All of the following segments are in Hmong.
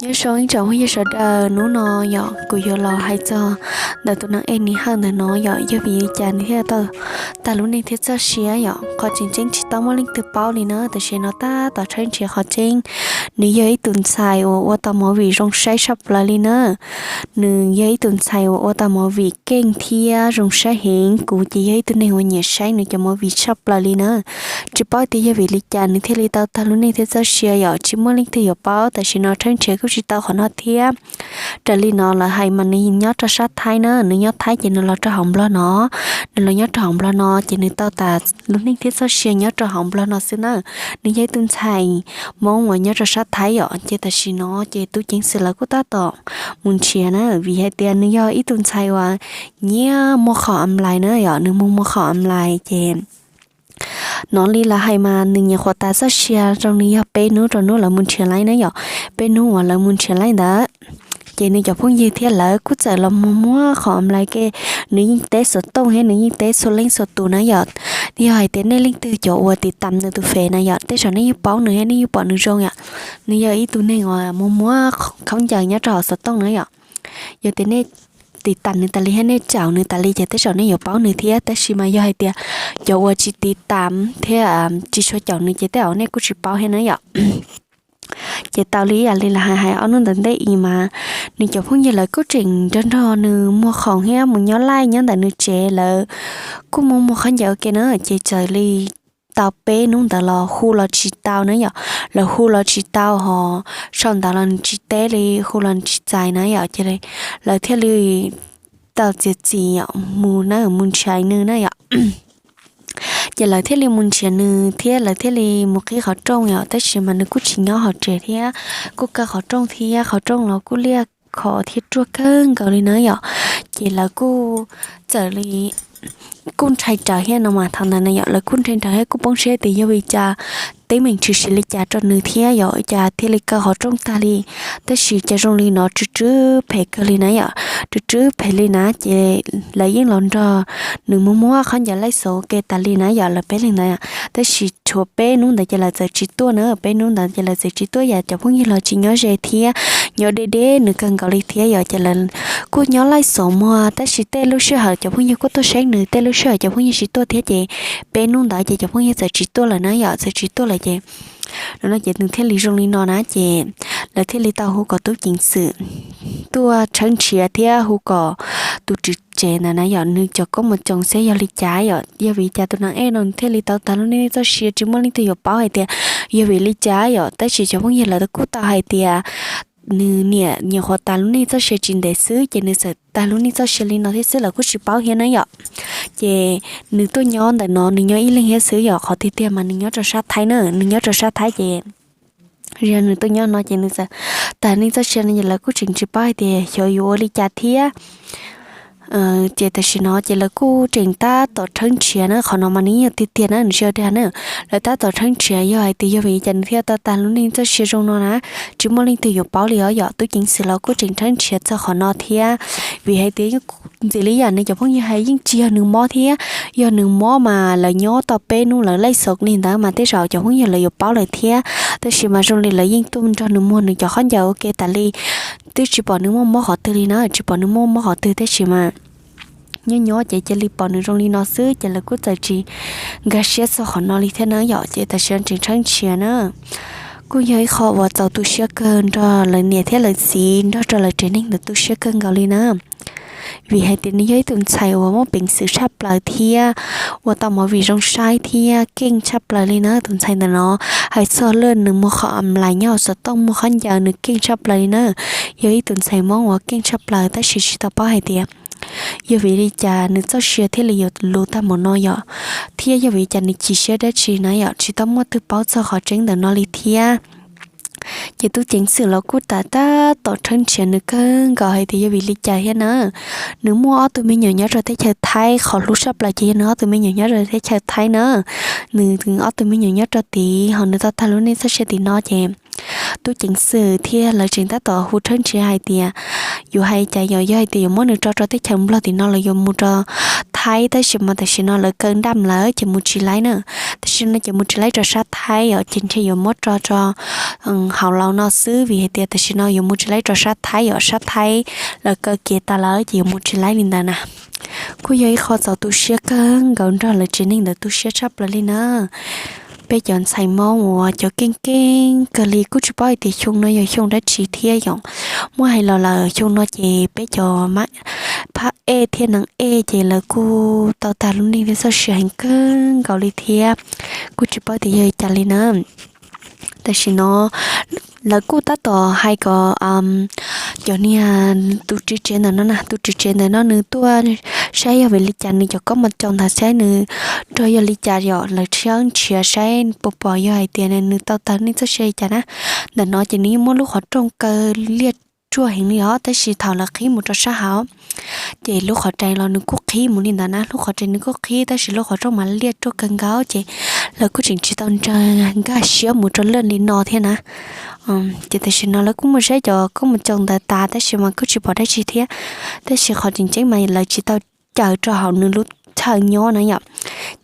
Nyob zoo ib tsoom phooj ywg sawv daws, hnub no yom kuv yuav los hais txog ntawm tus neeg Enis Hawj ntawm no yom, yog vim li cas nws thiaj tau tag lub neej thiab txoj sia yom. Qhov tseem ceeb tsis tau muaj leej twg paub li na, tam sim no tab tom tshawb nrhiav qhov tseeb. Nws yog ib tus ntxhais uas ua tau movie zoo saib tshaj plaws li na. Nws yog ib tus ntxhais uas ua tau movie keej thiab zoo saib heev, kuv ces yog ib tug neeg uas nyiam saib nws cov movie tshaj plaws li na. Tsis paub tias yog vim li cas nws thiaj li tau tag lub neej thiab txoj sia yom, tsis muaj leej twg yuav paub, tam sim no tshawb nrhiav kuj tsis tau qhov no thiab. Raws li no lawv hais mas nws nyob rau sab Thaib na, nws nyob Thaib ces nws los rau hauv Nplog no. Nws los nyob rau hauv Nplog no ces nws tau tas lub neej thiab txoj sia nyob rau hauv Nplog no xwb na. Nws yog ib tus ntxhais Hmoob uas nyob rau sab Thaib yom, ces tam sim no ces tub ceev xwm lawv kuj tab tom mus nrhiav na, vim hais tias nws yog ib tus ntxhais uas nyiam muag qhov online na yom, nws mus muag qhov online ces hnov li lawv hais mas nws nyuam qhuav tas txoj sia zoo li yog peb hnub rau hnub lawv mus nrhiav laib na yom, peb hnub uas lawv mus nrhiav laib ntawd. Ces nws cov phooj ywg thiab lawv kuj txawm los mus muag qhov online ke, nws yeej teb xov tooj thiab nws yeej teb txhua leej txhua tus na yom. Yog hais tias nej leej twg cov uas tiv tam nws tus fem na yom, tej zaum nej yeej paub nws thiab nej yeej pom nws zoo yom. Nws yog ib tug neeg uas mus muag khaub ncaws nyob rau hauv xov tooj na yom. Yog tias nej tiv tam nws tas li thiab nej caum nws tas li ces tej zaum nej yuav paub nws thiab, tab sis mas yog hais tias cov uas tsis tiv tam thiab tsis tshua caum nws ces tej zaum nej kuj tsis paub thiab na yom. Ces tau li ib yam li lawv hais hais ob hnub ntawd ntej i mas nws cov phooj ywg lawv kuj tseem nrog nrog nws muag khoom thiab mus nyob laij nyob ntawm nws tsev, lawv kuj muag muag khaub ncaws ua ke na, ces txawm li tau peb hnub ntawd los hu los tsis tau na yom, lawv hu los tsis tau hos sau ntawv los nws tsis teb li, hu los nws tsis txais na yom, ces lawv thiaj li tau txiav txim yom mus na, mus nrhiav nws na yom. Ces lawv thiaj li mus nrhiav nws thiab lawv thiaj li mus qhib qhov rooj yom, tab sis mas nws kuj tsis nyob hauv tsev thiab, kuj kaw qhov rooj thiab qhov rooj los kuj liaj khov thiab ruaj kawg nkaus li na yom. Ces lawv kuj txawm li kuj ntshai rawv thiab no mas thaum ntawd na yom, lawv kuj ntshai rawv thiab kuj poob siab tias yog vim cas teeb meem tshwm sim li cas rau nws thiab yom, cas thiaj li kaw qhov rooj tag li. Tab sis cas zoo li no tsw tsw phem kawg li na yom, tsw tsw phem li na ces lawv yeej los nrog nws muag muag khaub ncaws laij xauv ua ke tas li na yom, lawv peb leeg ntawd. Tab sis tshuav peb hnub ntawd ces lawv txawm tsis tuaj na, peb hnub ntawd ces lawv txawm tsis tuaj yam cov phooj ywg los tsis nyob ze thiab, nyob deb deb nws kawg nkaus li thiab yom, ces lawv kuj nyob laij xauv muag, tab sis tej lub sij hawm cov phooj ywg kuj tuaj saib nws, tej lub sij hawm cov phooj ywg tsis tuaj thiab ces peb hnub ntawd ces cov phooj ywg txawm tsis tuaj lawm na yom, txawm tsis tuaj lawm ces no ces nws thiaj li zoo li no na ces lawv thiaj li tau hu kom tub ceev xwm tuaj tshawb nrhiav thiab hu kom tus tswv tsev ntawd na yom, nws cov koob mus coos saib yog li cas yom, yog vim li cas tus neeg Enis no thiaj li tau tag lub neej txoj sia tsis muaj leej twg yuav paub hais tias yog vim li cas yom, tab sis cov phooj ywg lawv kuj tau hais tias nws niam nyuam qhuav tas lub neej txoj sia tsis ntev xwb ces nws txawm tag lub neej txoj sia li no thiab xwb lawv kuj tsis paub thiab na yom. Ces nws tuaj nyob ntawm no nws nyob ib leeg thiab xwb yom, qhov tiag tiag mas nws nyob rau sab Thaib na, nws nyob rau sab Thaib ces yog nws tuaj nyob no ces nws txawm tag neej txoj sia no ces lawv kuj tseem tsis paub hais tias xyov yuav ua li cas thiab. Ces tam sim no ces lawv kuj tseem tab tom tshawb nrhiav na, qhov no mas nws yeej yog tiag tiag na, nws tsis yog dag na. Lawv tab tom tshawb nrhiav yog hais tias yog vim li cas nws thiaj tau tag lub neej txoj sia zoo no na, tsis muaj leej twg yuav paub li os yom, tub ceev xwm los kuj tseem tshawb nrhiav txog qhov no thiab. Vim hais tias ntxim li yam nws cov phooj ywg hais yeej tsis yog nws mob thiab, yog nws mob mas lawv nyob tau peb hnub lawv laij xauv li ntawd mas tej zaum cov phooj ywg lawv yuav paub lawm thiab. Tab sis mas zoo li lawv yeej tuaj nrog nws muag nws cov khaub ncaws ua ke tas li, twb tsis pom nws muaj mob qhov twg li na, tsis pom nws muaj mob qhov twg tab sis mas nyob nyob ces cia li pom nws zoo li no xwb ces lawv kuj txawm tsis nkag siab txog qhov no li thiab na yom, ces tam sim no tseem tshawb nrhiav na. Kuj yog ib qho uas txaus tu siab kawg nrog lawv niam thiab lawv txiv nrog rau lawv tsev neeg ntawd tu siab kawg nkaus li na. Vim hais tias nws yog ib tus ntxhais uas muaj peev xwm tshaj plaws thiab ua tau movie zoo saib thiab keej tshaj plaws li na. Tus ntxhais ntawm no hais txog lawm nws muag qhov online nyob hauv xov tooj muag khaub ncaws nws keej tshaj plaws li na. Yog ib tus ntxhais Hmoob uas keej tshaj plaws tab sis tsis tau paub hais tias yog vim li cas nws txoj sia thiaj li yuav luv tag npaum no yom, thiab yog vim li cas nws chim siab dab tsi na yom, tsis tau muaj twg paub txog qhov tseeb ntawm no li thiab. Ces tub ceev xwm los kuj tab tom tshawb nrhiav nws kawg nkaus hais tias yog vim li cas thiab na. Nws muaj ob tug me nyuam nyob rau teb chaws Thaib, qhov hlub tshaj plaws ces yog nws ob tug me nyuam nyob rau teb chaws Thaib na. Nws ob tug me nyuam nyob rau tid ho nws tau tag lub neej txoj sia tim no ces tub ceev xwm thiab lawv tseem tab tom hu tshawb nrhiav hais tias yuav hais cas yom, yog hais tias yuav muab nws tso rau teb chaws Nplog tim no los yuav mus rau Thaib, tab sis mas tam sim no lawv kaw daj lawm ces mus tsis laib na. Tam sim no ces mus tsis laib rau sab Thaib os, ces ntshe yuav muab tso rau hauv laus no xwb, vim hais tias tam sim no yuav mus tsis laib rau sab Thaib os, sab Thaib lawv kaw kiag tas lawm ces yuav mus tsis laib li ntawd na. Kuj yog ib qho txaus tu siab kawg nkaus, nrog lawv tsev neeg ntawd tu siab tshaj plaws li na. Peb cov ntxhais Hmoob uas cov keej keej kawg li kuj tsis paub hais tias xyoo no yog xyoo dab tsi thiab yom. Muab hais los lawm xyoo no ces peb cov phab ej thiab neeb ej ces lawv kuj tau tag lub neej thiab txoj sia heev kawg nkaus li thiab, kuj tsis paub tias yog li cas li na. Tam sim no lawv kuj tab tom hais kom cov niag tus tswv tsev ntawm no na, tus tswv tsev ntawm no nws tuaj saib yog vim li cas, nws cov koob mos coo ntawd saib nws nrog yog li cas yom, lawv tshawb nrhiav saib puas pom yog hais tias nws tau tag neej txoj sia li cas na. Ntawm no ces nws yeej muab lub qhov rooj kaw liaj ruaj heev li os, tab sis thaum lawv qhib mus rau sab hauv ces lub qhov rais los nws kuj qhib mus li ntawd na, lub qhov rais nws kuj qhib tab sis lub qhov rooj mas liaj ruaj kawg nkaus ces lawv kuj tseem tsis tau ntsaws nkag siab mus rau lawm li no thiab na. Ces tam sim no lawv kuj muaj saib cov koob mos coo ntawd tas tab sis mas kuj tsis pom dab tsi thiab. Tab sis qhov tseem ceeb mas lawv tsis tau caws rau hauv nws lub chaw nyob na yom.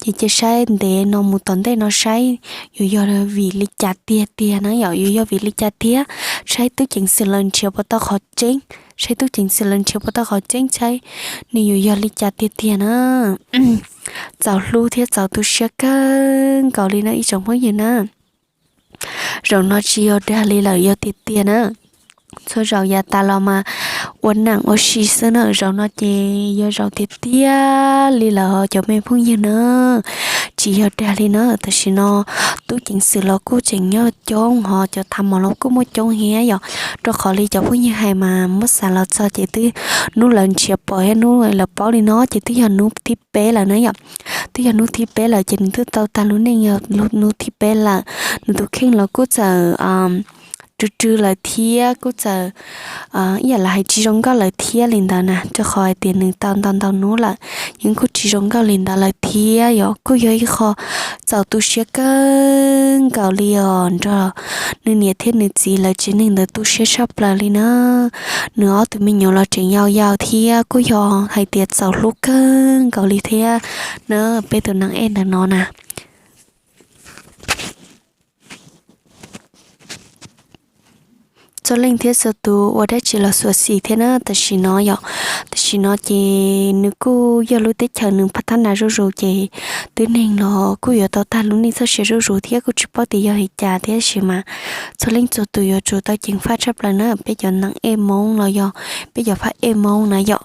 Ces cia saib ntev no mus tom ntej no saib yuav yog vim li cas tiag tiag na yom, yuav yog vim li cas tiag. Saib tub ceev xwm lawv nrhiav puas tau qhov tseeb, saib tub ceev xwm lawv nrhiav puas tau qhov tseeb, saib nws yuav yog li cas tiag tiag na. Txaus hlub thiab txaus tu siab kawg nkaus li no ib tsoom phooj ywg na. Zaum no tsis yog dag li lawm, yog tiag tiag na. Txhua zaus yav tas los mas ua nam ua si xwb na, zaum no ces yog zaum tiag tiag li lawm cov me phooj ywg na. Tsis yog dag li na, tam sim no tub ceev xwm los kuj tseem nyob coob hos cov tham mos los kuj muaj coob thiab yom. Rau qhov li cov phooj ywg hais mas muab xav los txog ces twb hnub lawv nrhiav pom thiab hnub lawv paub li no ces twb yog hnub thib peb lawm na yom. Twb yog hnub thib peb lawm ces nws twb tau tag lub neej yog hnub thib peb lawm. Nws tus kheej los kuj txawm rw rw lawm thiab kuj txawm ib yam li hais tsis zoo nkauj lawm thiab li ntawd na, rau qhov hais tias nws tau ntau ntau hnub lawm, yeej kuj tsis zoo nkauj li ntawd lawm thiab yom. Kuj yog ib qho txaus tu siab kawg nkaus li os, nrog nws niam thiab nws txiv lawv tsev neeg ntawd tu siab tshaj plaws li na. Nws ob tug me nyuam los tseem yau yau thiab kuj yog hais tias txaus hlub kawg nkaus li thiab na, peb tus neeb ej ntawm no na. Txhua leej thiab txhua tus ua dab tsi los xyuam xim thiab na tam sim no yom. Tam sim no ces nws kuj yog lub teb chaws nws phaj thab nas zuj zus ces tib neeg los kuj yuav tau tag lub neej txoj sia zuj zus thiab kuj tsis paub tias yog li cas thiab, tab sis mas txhua leej txhua tus yuav tsum tau ceev faj tshaj plaws na, peb cov neeb ej Hmoob los yog peb cov phaj ej Hmoob na yom.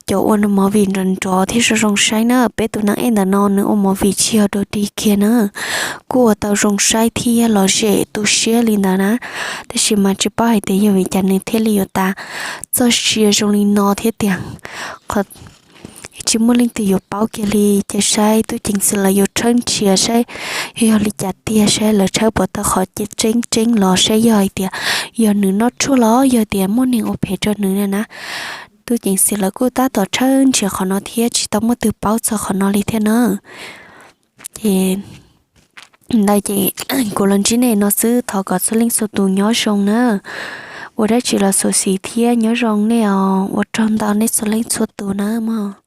Cov ua movie nrov nrov thiab zoo zoo saib na, peb tus neeb ej ntawm no nws ua movie tsis yog dog dig kiag na, kuj ua tau zoo saib thiab los zem tu siab li ntawd na, tab sis mas tsis paub hais tias yog vim cas nws thiaj li yuav tas txoj sia zoo li no thiab tiag. Tsis muaj leej twg yuav paub kiag li, ces saib tub ceev xwm lawv yuav tshawb nrhiav saib yog li cas tiag, saib lawv tshawb puas tau qhov tseeb tseeb los saib yog hais tias yog nws noj tshuaj los yog tias muaj neeg ua phem rau nws na. Tub ceev xwm lawv kuj tab tom tshawb nrhiav qhov no thiab tsis tau muaj twg paub txog qhov no li thiab na. Ces ntawd ces kuv los ntsib nej no xwb, thov kom txhua leej txhua tus nyob zoo na. Ua dab tsi los xyuam xim thiab nyob zoo nej os, ua tsaug ntau nej txhua leej txhua tus na mog.